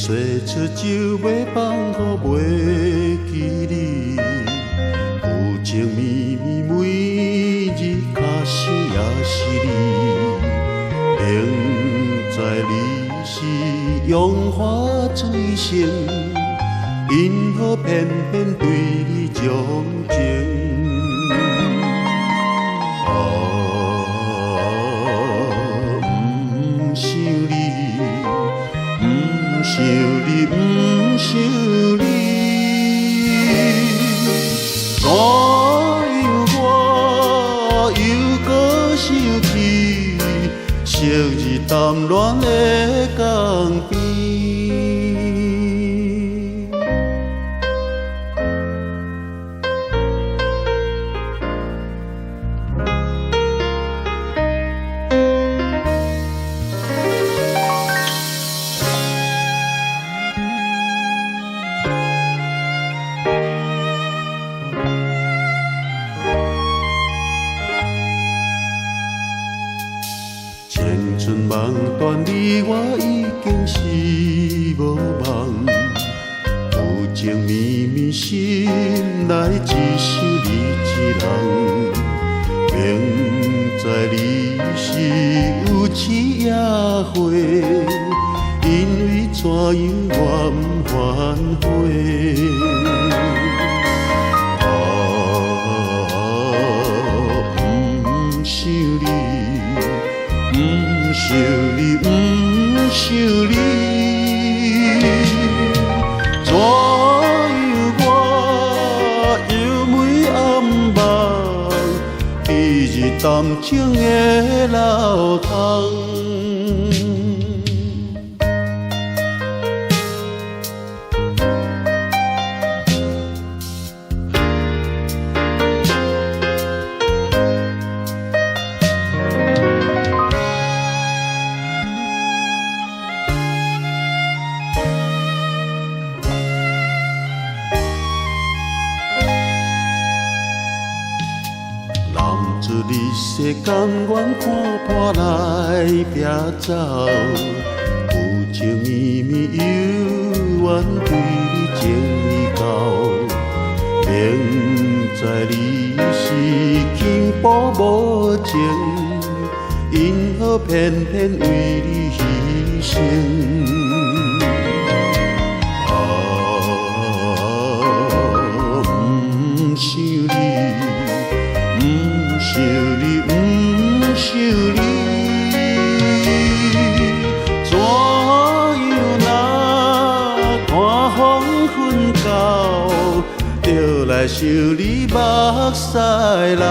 说出就欲放予袂記你，舊情綿綿每日敲想也是你，明知你是楊花水性，因何偏偏對你鍾情？啊，毋想你，毋想你，毋想你，怎樣我猶閣想起昔日談戀的江邊。青春夢斷，你我已經是無夢。舊情綿綿，心內只想你一人。明知你是有痴也會，因為怎樣我毋反悔？啊，毋想你，毋想你，毋想你，怎樣我猶袂暗夢，彼日談情的老窗。男子日世甘願看破來拚走，舊情綿綿猶原對你情意厚。明知你是輕薄無情，因何偏偏為你犧牲？啊，毋想你，毋想你，毋想你，怎樣若看黃昏到，就來想你目屎流。